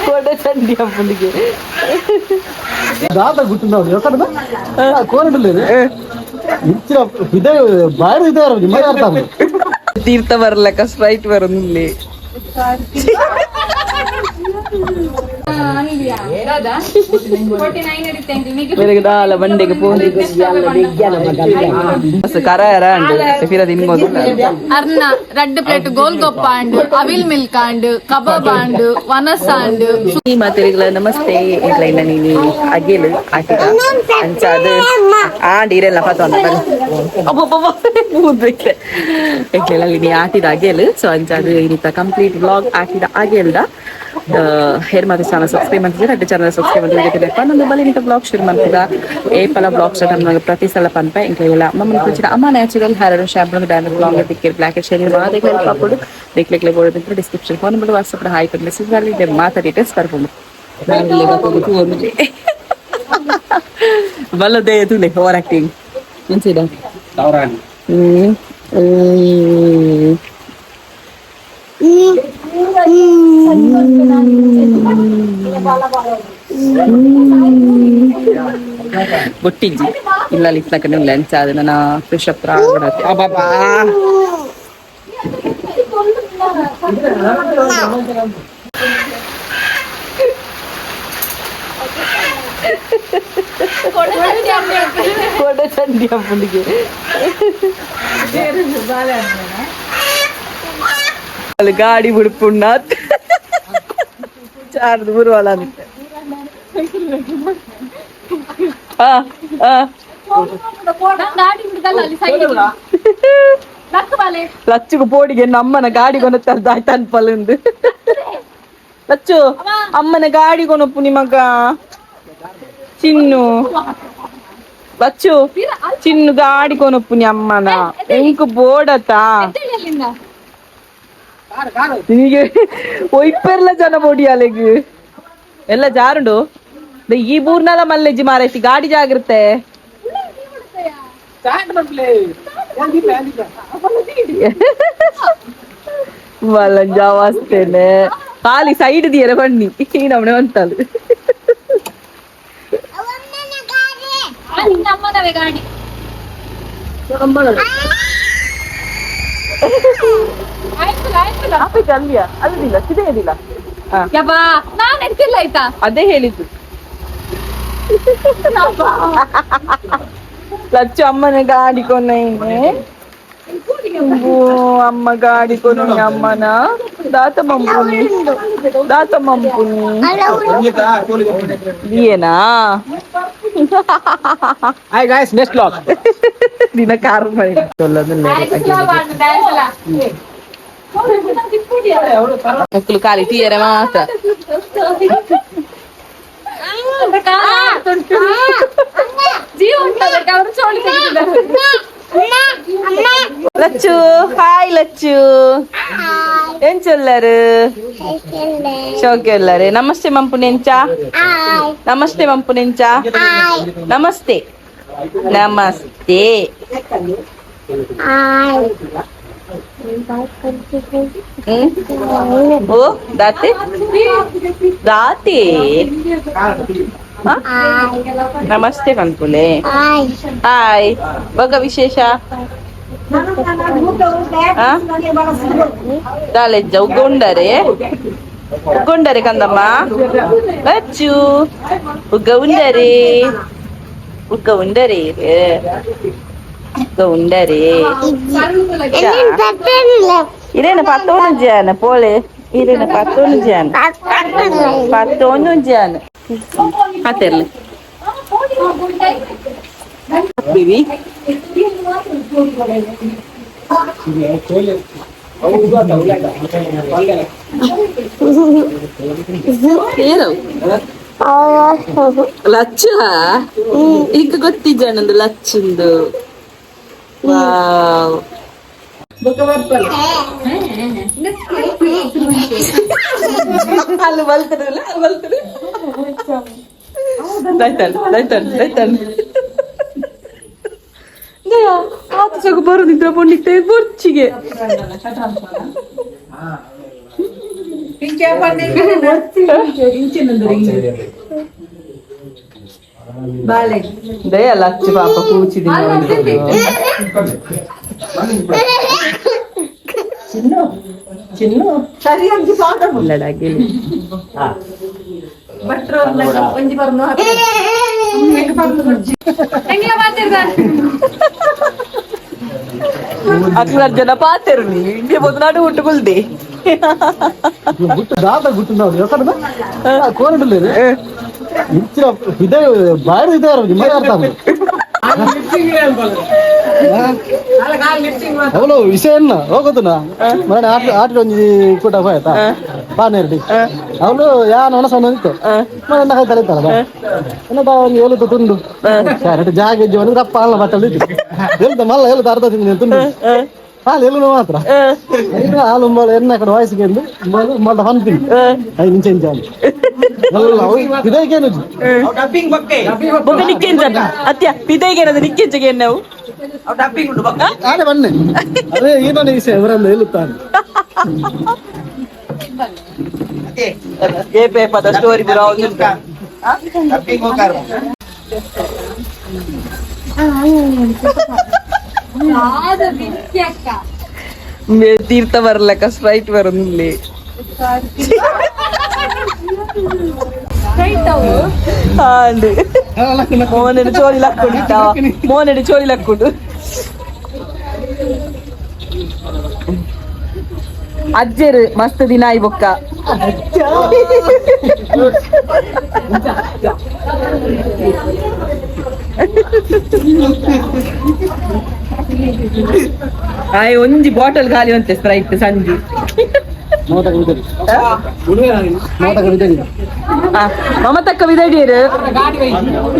ಕೊಡೆ ಚಂಡಿ ಅಪ್ಪನಿಗೆ. ದಾದ ಗುಟ್ಟು ಕೋರಡಲ್ಲ ಇಚ್ಚಿನ ಇದೆ ಬಾರಿ ಇದೆ ನಿಮ್ಮ ಅರ್ಥ. ತೀರ್ಥ ಬರ್ಲಕ್ಕ ಸ್ಪ್ರೈಟ್ ಬರೋದಿಲ್ಲ. ದಾಲ ಬಂಡೆಗೆ ಪೋಂದು ಕರ ಯಾರ ಉಂಡು ತಿನ್ಬೋದು. ಅರ್ನ ರಡ್ಡ್ plate golgappa and avil milk and kebab and ವನಸ್ and. ಈ ಮಾತೆರಿಗಳ ನಮಸ್ತೆ. ಇಲ್ಲ ಇಲ್ಲ, ನೀನಿ ಅಗೇಲು ಆಟಿದ ಅಂಚಾದ ಆಂಡ್ ಇರೆಲ್ಲ ಪತ್ತೊಂದು ಮೂದ್ಬೇಕೆ ಎಕ್ಲೆಲ್ಲ ನೀ ಆಟಿದ ಅಗೇಲು. ಸೊ ಅಂಚಾದ ಇನ್ನಿತ ಕಂಪ್ಲೀಟ್ ವ್ಲಾಗ್ ಆಟಿದ ಅಗೇಲ್ದ. ಹೇರ್ ಮಾತ್ರ ಚಾನಲ್ ಸಬ್ಸ್ಕ್ರೈಬ್ ಮಾಡ್ತಿದ್ದಾರೆ, ಅಡ್ಡ ಚಾನಲ್ ಸಬ್ಸ್ಕ್ರೈಬ್ ಮಾಡ್ತಿದ್ರೆ ಪನ್ನೊಂದು ಬಲಿ ನಿತ ಬ್ಲಾಗ್ ಶುರು ಮಾಡ್ತಿದ್ದ. ಏಪಲ ಬ್ಲಾಗ್ ಸ್ಟಾರ್ಟ್ ನಮಗೆ ಪ್ರತಿ ಸಲ ಪನ್ಪ ಇಂಕ್ಲೆಲ್ಲ ಅಮ್ಮನ ಕುಚಿನ ಅಮ್ಮ natural hair shampoo brand blog ತಿಕ್ಕಿ ಬ್ಲಾಕ್ ಶೇರ್ ಮಾದೇ ಹೆಲ್ಪ್ ಆಪುಡು. ದೇಕ್ಲೆಕ್ಲೆ board description phone number WhatsApp hi message ಮಾಡಿ ಮಾತಾ ಡೀಟೇಲ್ಸ್ ಬರ್ಬೋದು. ಬಲ್ಲದೆ ತುಲೆ ಓವರ್ ಆಕ್ಟಿಂಗ್ ಅನ್ಸಿದ. ಹ್ಮ್ ಹ್ಮ್ ಬೊಟ್ಟಿಜ್ಜಿ ಇಲ್ಲ ಇತ್ಲಕನೆ ಇಲ್ಲ ಅಂಚ ಅದು ನನ್ನ ಫ್ರೆಶ್ ಅಪ್ ಅಬ್ಬಬ್ಬಾ. ಕೊಡೆ ಚಂಡಿ ಅಪ್ಪನಿಗೆ. ಅಲ್ಲಿ ಗಾಡಿ ಬಿಡ್ಪುಣ್ಣ ಚಾರ್ದು ಬುರುವಲ್ಲ ಅಂತ. ಆ ಆ ಲಚ್ಚುಗು ಪೋಡಿಗೆ ನಮ್ಮನ ಗಾಡಿ ಕೊನತ್ತಲ್ಲ ತನ್ಪಲುಂದು. ಲಚ್ಚು, ಅಮ್ಮನ ಗಾಡಿ ಕೊನಪ್ಪು ನಿಮಗ. ಚಿನ್ನು, ಲಚ್ಚು, ಚಿನ್ನು, ಗಾಡಿ ಕೊನಪ್ಪು ನಿ ಅಮ್ಮನ. ಎಂಕು ಬೋಡತಾ ನಿನಗೆ? ಒಯ್ಪೆರ್ಲ ಜನ ಬೋಡಿ ಅಲೆಗ್ ಎಲ್ಲ ಜಾರುಂಡು. ಈ ಬೂರ್ನಲ ಮಲ್ಲೆಜ್ಜಿ ಮಾರೈತಿ. ಗಾಡಿ ಜಾಗ್ರತೆ. ಬಲ್ಲ ಜಾವಾಸ್ತೇನೆ ಖಾಲಿ ಸೈಡ್ ದಿಯರ ಬನ್ನಿ ಈ ನಮ್ಮನೆ ಬಂತಲ್ಲ. ಅಮ್ಮನವೇ ಗಾಡಿ. ಆಪೈತೆ ಅಲ್ಲಿಯ ಅಲ್ಲದಿಲ್ಲ ಸಿದೆಯದಿಲ್ಲ. ಯಬ್ಬಾ, ನಾನ್ ಎತ್ತಿಲ್ಲ ಆಯ್ತಾ? ಅದೇ ಹೇಳಿದ್ದು. ಲಚ್ಚು, ಅಮ್ಮನ ಗಾಡಿ ಕೊನೆ. ಅಮ್ಮ ಗಾಡಿ ಕೊನು ಅಮ್ಮನ. ದಾತ ಮಂಪುನಿ, ದಾತ ಮಂಪುನಿ ಏನಾ? Hi guys, next vlog. ದಿನ ಕಾರ್ ಮಾಡಿ. ಮಕ್ಕಳು ಖಾಲಿ ತೀಯರೆ ಮಾತ್ರ. ಜೀವ ಉಂಟು ಅವರು ಚೋಳಿ ತೆಗೆದಿದ್ದಾರೆ. ಲಚ್ಚು, ಹಾಯ್ ಲಚ್ಚು. ಏನ್ ಚೊಲ್ಲರು? ಶೋಕೆಲ್ಲರೆ. ನಮಸ್ತೆ ಮಂಪುನೆಂಚ, ನಮಸ್ತೆ ಮಂಪುನೆಂಚ, ನಮಸ್ತೆ ನಮಸ್ತೆ. ಹ್ಮ್ ಓ ದಾತೆ ದಾತೆ. ಹ? ನಮಸ್ತೆ ಪನ್ಪುಲೆ. ಹಾಯ್. ಬೊಕ ವಿಶೇಷ? ದಾಲೆಜ್ಜ ಉಗ್ಗ ಉಂಡರೆ, ಉಗ್ಗ ಉಂಡರೆ ಕಂದಮ್ಮ. ಲಚ್ಚು, ಉಗ್ಗ ಉಂಡರೆ, ಉಗ್ಗ ಉಂಡರೆ, ಉಗ್ಗ ಉಂಡರೆ. ಇರೇನ ಪತ್ತೊಂದು ಜಾನ ಪೋಳೆ. ಇರೇನ ಪತ್ತೊಂದು ಜಾನ, ಪತ್ತೊಂದು ಜಾನ ಹಾತಿರ್ಲಿ ಬೇಬಿ. ಏನು ಲಚ್ಚ? ಈಗ ಗೊತ್ತಿಜ್ಜಾನಂದು ಲಚ್ಚುಂದು. ವಾವ್. ಅಲ್ಲಿ ಬಲ್ತದಲ್ಲ, ಅಲ್ಲಿ ಬಲ್ತದೆ. ದೈತನ್ ದೈತನ್ ದೈತನ್ ದಯ ಆತ ಸಗ ಬರುದಿದ್ರ ಪೊಂಡಿತ್ತೆ ಬೊರ್ಚಿಗೆ. ದಯ ಲಚ್ಚು ಪಾಪ ಕೂಚಿದಿ ಚಿನ್ನು ಚಿನ್ನು ಇಲ್ಲಡಾಗಿಲಿ ಅಕ್ಲ ಜನ ಪಾತೆರು ನೀ ಇಂಡಿಯಾ ಬೊದು ನಡು ಉಂಟು ಕುಲ್ದಿ ಗುಟ್ಟು ದಾದ ಗುಟ್ಟು ನಾವು ಕೋರಡಲ್ಲ ಇಂಚಿನ ಇದೆ ಬಾರಿ ಇದೆ ನಿಮ್ಮ ಅರ್ಥ ಅವಳು ವಿಷಯ ಎನ್ನ ಹೋಗೋದನ ಮನೆ ಆಟ ಆಟ ಒಂಜಿ ಕೂಟ ಹೋಯ್ತಾ ಪಾನೇರ್ಡಿ ಅವಳು ಯಾನ್ ಒಣಸ ಇತ್ತು ಮನೆ ಕೈ ತಲೀತಾರ ಎನ್ನ ಒಂದು ಏಳು ತುಂಡು ಸರಿ ಜಾಗ ಇಜ್ಜಿ ರಪ್ಪ ಅಲ್ಲ ಬಟ್ಟಲು ಹೇಳ್ತ ಮಲ್ಲ ಹೇಳುತ್ತ ಅರ್ಧ ತಿಂದು ತುಂಡು ಹಾಲು ಎಲ್ಲೂ ಮಾತ್ರ ಹಾಲು ಉಂಬಾಳು ಎನ್ನ ಕಡೆ ವಾಯ್ಸ್ಗೆ ಉಂಬಾಳು ಉಂಬಾಳ ಪನ್ಪಿನಿ I ನಿಂಚೆ ಇಂಚ ಅಲ್ಲ ಇದಕ್ಕೇನು ಬೊಕ್ಕ ನಿಕ್ಕೆಂಚ ಅತ್ಯ ಪಿದೈಗೆ ಏನದು ನಿಕ್ಕೆಂಚಗೆ ನಾವು ಆನೆ ಬನ್ನಿ ಅದೇ ಏನೋ ವಿಷಯ ಅವರನ್ನು ಹೇಳುತ್ತಾನೆ ಏ ಪೇಪದ ಸ್ಟೋರಿ ಪೂರ ತೀರ್ಥ ಬರ್ಲಕ್ಕ ಸ್ಪ್ರೈಟ್ ಬರೋದಿಲ್ಲ ಆಂಡ್ ಮೋನೆಡು ಚೋಲಿ ಲಕ್ಕೊಂಡು ಮೋನೆಡು ಚೋಲಿ ಲಕ್ಕೊಂಡು ಅಜ್ಜರು ಮಸ್ತ್ ದಿನ ಆಯ್ ಬೊಕ್ಕ ಆಯ್ ಒಂಜಿ ಬಾಟಲ್ ಖಾಲಿ ಅಂತೆ ಸ್ಪ್ರೈಟ್ ಸಂಜು ಮಮತಕ್ಕ ವಿದಡಿಯರು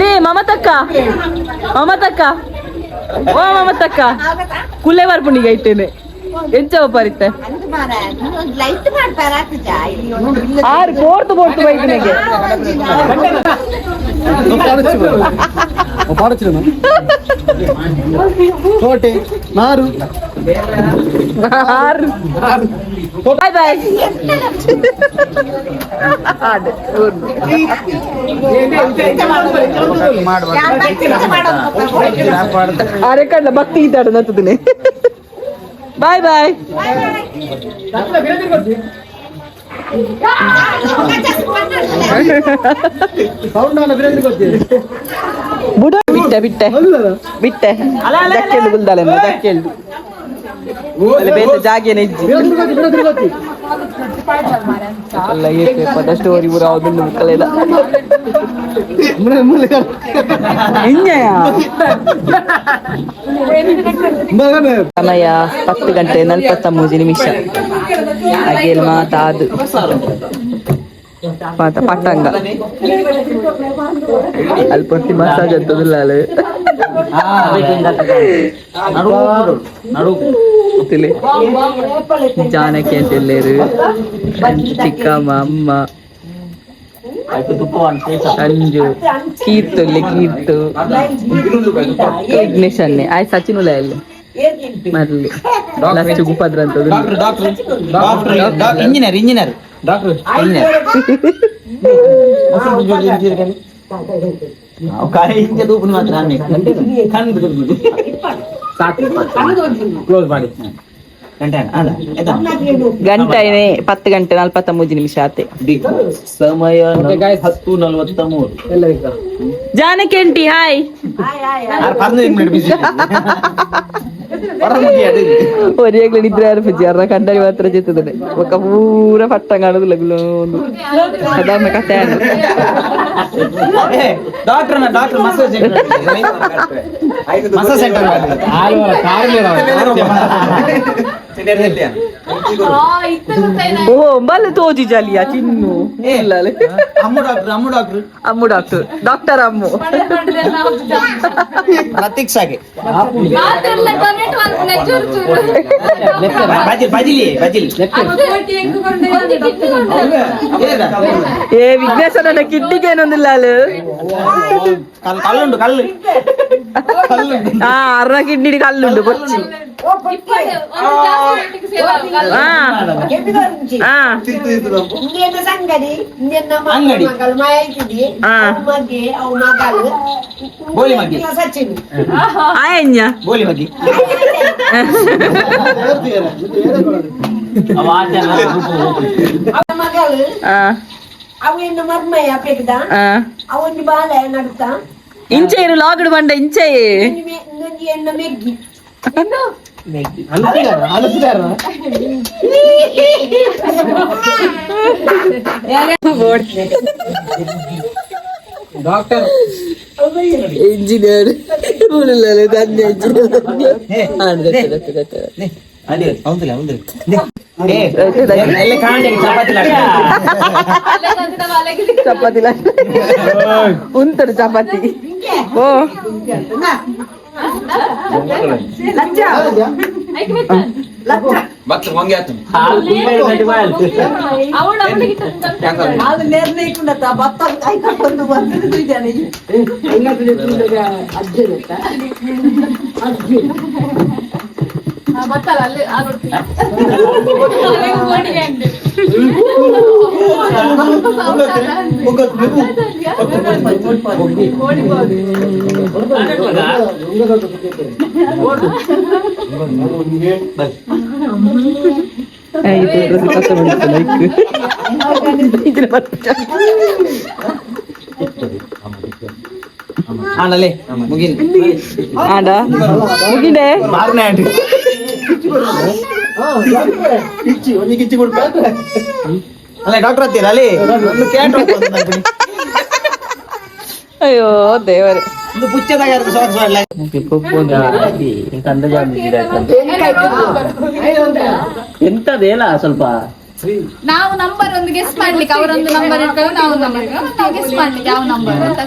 ಲೇ ಮಮತಕ್ಕ ಮಮತಕ್ಕ ಓ ಮಮತಕ್ಕ ಕುಲ್ಲೆ ಬರ್ಪುಂಡಿಗೆ ಐತೇನೆ ಎಂಚ ಪರಿತ್ತೆ ಆರು ಬೋರ್ತು ಬೋರ್ತು ಬೈದಿನಗೆ ಕೋಟೆ ನಾರು ಆರು ಬಾಯ್ ಬಾಯ್ ಅರೆ ಕಡ್ಲ ಭಕ್ತಿ ಇದ್ದಾಡ ನತ್ತದನೆ ಬಾಯ್ ಬಾಯ್ ಬುಡ ಬಿಟ್ಟೆ ಬಿಟ್ಟೆ ಬಿಟ್ಟೆ ದಕ್ಕೆಂಡು ಗುಲ್ದಾಳೆ ದಕ್ಕೆಂಡು ಅಲ್ಲಿ ಬೇತೆ ಜಾಗೇನೆ ಇಜ್ಜಿ ಅಲ್ಲ ಏ ಪೇಪದ ಸ್ಟೋರಿ ಪೂರ ಅದನ್ನು ಮುಕ್ಕಲೆಲ್ಲ ಸಮಯ 10:43. ಅಗೇಲ್ ಮಾತಾದು ಮಾತ ಪಟ್ಟಂಗ ಅಲ್ಲಿ ಪೊರ್ತಿ ಮಸಾಜ್ ಅಂತದಿಲ್ಲ ಅಲ್ಲಿ ಜಾನಕಿ ಅಂತ ಎಲ್ಲೇರು ಚಿಕ್ಕಮ್ಮ ಅಮ್ಮ ಸಂಜು ಕೀರ್ತುಲ್ಲೆ ಕೀರ್ತು ವಿಘ್ನೇಶ್ ಅನ್ನೆ ಆಯ್ ಸಚಿನ್ ಉಲ್ಲ ಅಲ್ಲಿ ಮರ್ಲಿ ಲಚ್ಚು ಗುಪದ್ರ ಅಂತ engineer engineer doctor engineer close ಮಾಡಿ ಗಂಟೆ 10:43 ಆತೆ. ಸಮಯ 10:43. Janaki aunty hi. ಒರಿಯಾಗ್ಲೆ ನಿದ್ರೆ ಯಾರು ಪೂಜೆ ಅರ್ಧ ಕಂಡರಿ ಮಾತ್ರ ಜೊತೆ ಒಕ್ಕ ಪೂರ ಪಟ್ಟಂಗ ಆಡುದಿಲ್ಲ ಗುಲೋಂದು ಅದಾಮ ಕತೆ doctor doctor massage massage centre ಓ ಬಲ್ಲೆ ತೋಜಿ ಜಾಲಿಯ ಚಿನ್ನು ಇಲ್ಲ Ammu doctor Ammu doctor Ammu doctor doctor Ammu ಪ್ರತೀಕ್ಷಾಗೆ ಬಜಿಲಿ ಬಜಿಲಿ ಏ ವಿಘ್ನೇಶ್ವರ ಕಿಡ್ನಿಗೆ ಏನೊಂದಿಲ್ಲ ಅಲ್ಲಿ ಕಲ್ಲುಂಟು ಕಲ್ಲು. ಆ ಅರ್ನ ಕಿಡ್ನಿ ಕಲ್ಲುಂಡು ಬೊಚ್ಚಿ. ಅಂಗಡಿ. ಬೋಲಿ ಮಗ್ಗಿ. ಆಯಣ್ಯ ಬೋಲಿ ಮಗ್ಗಿ. ಇಂಚೆ ಇರು ಲಾಗಡು ಬಂಡ ಇಂಚೆ. ಡಾಕ್ಟರ್ ಇಂಜಿನಿಯರ್ ಚಪಾತಿ ಉಂತರು ಚಪಾತಿ. ಓ ಮುಗಿಂಡೆ. ಡಾಕ್ಟರ್ ಹತ್ತಿರ ಅಲ್ಲಿ. ಅಯ್ಯೋ ದೇವರೇ. ಎಂತದೇಲ ಸ್ವಲ್ಪ ನಾವು ನಂಬರ್ ಒಂದು ಗೆಸ್ ಮಾಡ್ಲಿಕ್ಕೆ, ಅವರೊಂದು ನಂಬರ್ ಇಟ್ಕೊಂಡು ನಾವು ನಂಬರ್, ನಾವು ಗೆಸ್ ಮಾಡ್ಲಿಕ್ಕೆ ಯಾವ ನಂಬರ್ ಅಂತ.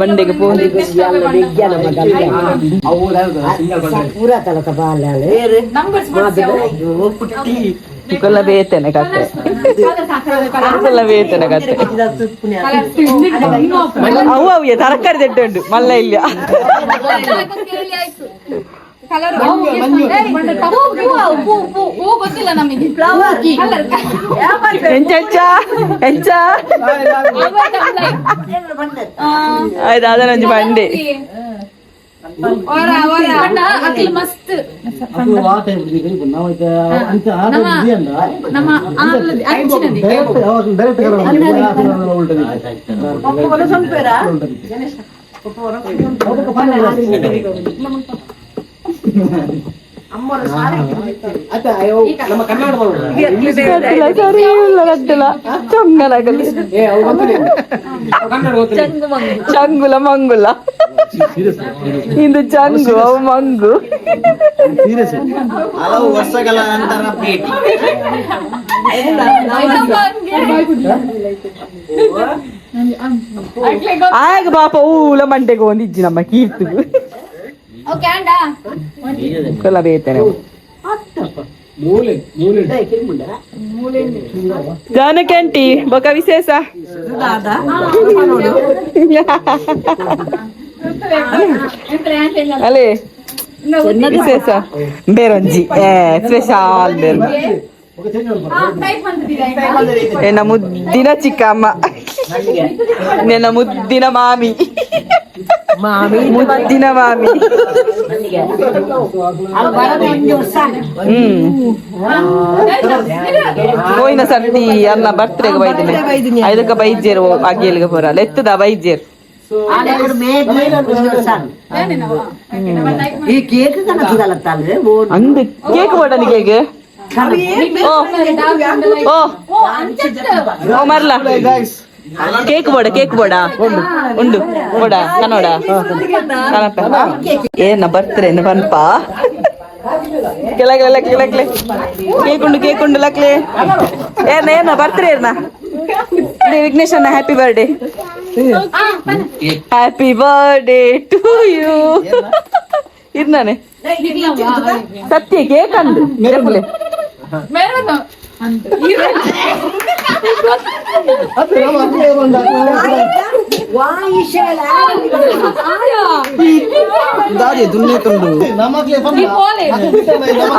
ಬಂಡೆಗೆ ಕೊಲ್ಲ ಬೇತೇನೆ ಕತ್ತೆ, ಕೊಲ್ಲ ಬೇತೇನೆ ಕತ್ತೆ. ಅವು ಅವು ತರಕಾರಿ ದೆಡ್ಡ ಉಂಟು ಮಲ್ಲ ಇಲ್ಲ. ಗೊತ್ತಿಲ್ಲ ನಮಗೆ. ಎಂಚ ಎಂಚ ಆಯ್ತು, ಅದನ್ನೊಂಜಿ ಬಂಡೆ. ಮಸ್ತ್ ಚಂಗುಲ ಮಂಗುಲ ಇಂದು ಚಂಗು ಅವು ಮಂಗು. ಹಲವು ವರ್ಷಗಳ ನಂತರ ಭೇಟಿ. ಆಗ ಪಾಪ ಊಲ ಮಂಟೆಗೆ ಒಂದಿಜ್ಜಿ ನಮ್ಮ ಕೀರ್ತು ಕೊಲ್ಲ ಬೇತೇನೆ. ಜಾನಕಿ ಬೊಕ ವಿಶೇಷ ಅಲ್ಲೇ ವಿಶೇಷ ಬೇರೊಂಜಿ ಸ್ಪೆಷಲ್ ಬೇರೆ. ಎನ್ನ ಮುದ್ದಿನ ಚಿಕ್ಕಮ್ಮ, ನಿನ್ನ ಮುದ್ದಿನ ಮಾಮಿ, ಮುದ್ದಿನ ಮಾಮಿ. ಹೋಯಿನ ಸರ್ತಿ ಅನ್ನ ಬರ್ತ್ಡೇಗೆ ಬೈದಿನಿ, ಐದಕ್ಕ ಬೈಜೇರು ಅಗ್ಗಿಯಲ್ಲಿಗೆ ಪೂರ ಲೆತ್ತದ ಬೈಜೇರು. ಅಂದು ಕೇಕ್ ಬೋಡನಿ ಕೇಕ್. ಓ ಓ ಓ ಮರ್ಲ ಕೇಕ್ ಬೋಡ, ಕೇಕ್ ಬೋಡ ಉಂಡು ಬೋಡ ಕನ್ನಡ ಕನಪ ಏನ ಬರ್ತ್ರೆ ಪನ್ಪ ಕೆಳಗೆ ಲಕ್ಲೆ ಲಕ್ಲೆ ಕೇಕ್ ಉಂಡು, ಕೇಕ್ ಉಂಡು ಲಕ್ಲೆ. ಏನ ಏನ ಬರ್ತ್ರೆ ಏನ ವಿಘ್ನೇಶ್ ಅಣ್ಣ, happy birthday, happy birthday to you. ಇರ್ನಾನೆ Satya cake ಅಂದು.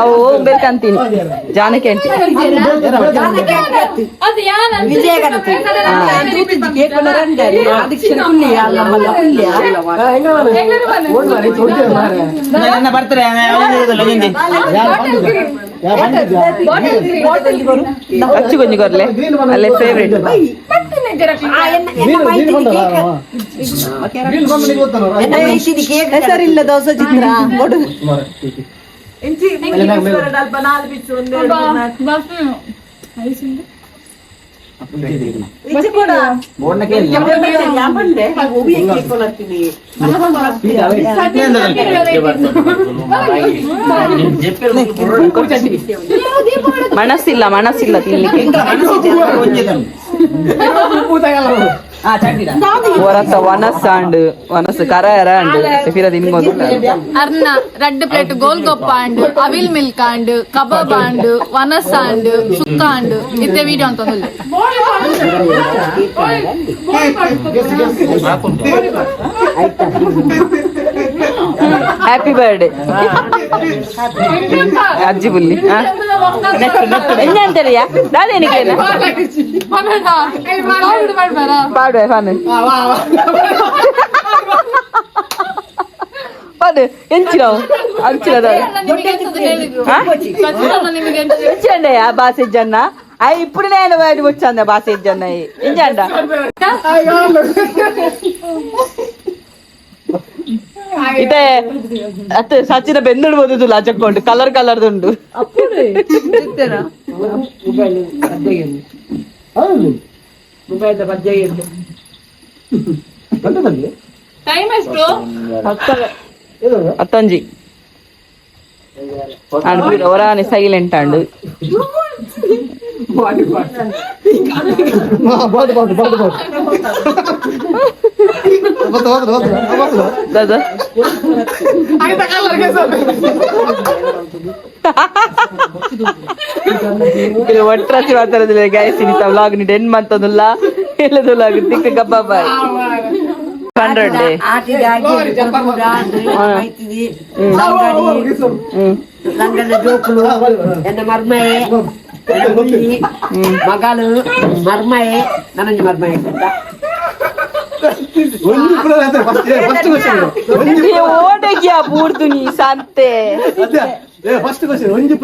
ಅವು ಬೇಕಂತೀನಿ ಜಾನಕಿ ಆಂಟಿ. ನನ್ನ ಬರ್ತಾರೆ. ಅಚ್ಚು ಕೊಂಜಿ ಕೊರ್ಲೆ ಅಲ್ಲೇ ಫೇವ್ರೇಟ್. ಹೆಸರಿಲ್ಲ ದೋಸೆ ಚಿತ್ರ. ಮನಸ್ಸಿಲ್ಲ ಮನಸ್ಸಿಲ್ಲ ತಿನ್ಲಿಕ್ಕೆ. ಹೊರತ ವನಸ್ಸಾಂಡು ವನಸ್ಸು ಕರ ಎರ ಅಂಡು ಫಿರ ತಿನ್ಬೋದು. ಅರ್ನ ರಡ್ಡು plate golgappa and avil milk and kebab and ವನಸ್ and ಸುಕ್ಕ and ಇತ್ತೆ ವಿಡಿಯೋ ಅಂತ. ಹ್ಯಾಪಿ ಬರ್ಡೇ ಅಜ್ಜಿ ಬುಲ್ಲಿ. ಎಂಜಾಂತರಿಯಾ ದಾದೇನಿಗೆ ಪಾಡುವೆ ಫಾನು ಪಾಡು ಎಂಚಿನವು ಅಂಚಿನದ ಎಂಚಂಡಯ್ಯ ಬಾಸೆ ಜನ್ನ I ఇప్పుడు నేను బయటకు వచ్చాను బాసే జన్న ఎంచండ ಇತ್ತೆ ಅತ್ತೆ ಸಚಿನ ಬೆಂದುಡು ಬೋದಿದ್ದು ಲಜಕ್ಕೊಂಡು ಕಲರ್ ಕಲರ್ದುಂಡು. ಟೈಮ್ ಎಷ್ಟು? ಅತ್ತಂಜಿ ಅಂಡ್ ಒರಾನೆ ಸೈಲೆಂಟ್ ಅಂಡು. ಬಾಟು ಬಾಟು ಬಾಟು ಬಾಟು ದಾದಾ ಒಟ್ರಾಸಿ ಮಾತಾಡೋದಿಲ್ಲ ಗಾಯ್ಸ್. ಇನಿತ ವ್ಲಾಗ್ ನಿ ಡೆನ್ ಮಂತದಲ್ಲ ಎಲ್ಲದಲ್ಲ ತಿಕ್ಕ ಗಬ್ಬ ಬಾಯ್ ಹಂಡ್ರೆಡ್. ಲಂಗನ ಜೋಕುಲು ಎನ್ನ ಮರ್ಮಯೆ ಮಗಳು ಮರ್ಮಯೆ ನನಂಜಿ ಮರ್ಮಯೆ. ಓಡಗ್ಯಾ ಪೂರ್ತು ನೀ ಸಂತೆ. ಫಸ್ಟ್ ಕ್ವಶನ್ ಒಂಜಿ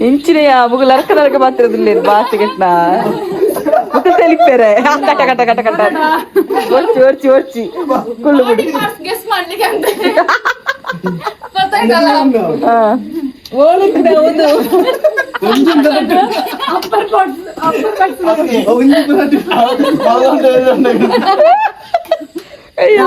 ಇಂಚಿನೆಯ ಮುಗು ಲರ್ಕ ಲರ್ಕ ಮಾತ್ರದಿಲ್ಲ ಬಾಸಿ ಗೆಟ್ನ ಮುಖ ತೆಲಿಪೇರೆ ಕಟ ಕಟ ಕಟ ಕಟ ಒರ್ಚಿ ಒರ್ಚಿ ಒರ್ಚಿ ಕುಳ್ಳು ಬಿಡು. ಗೆಸ್ ಮಾಡ್ಲಿಕ್ಕೆ ಅಂತ ಗೊತ್ತಾಯ್ತಲ್ಲ. ಅಯ್ಯೋ.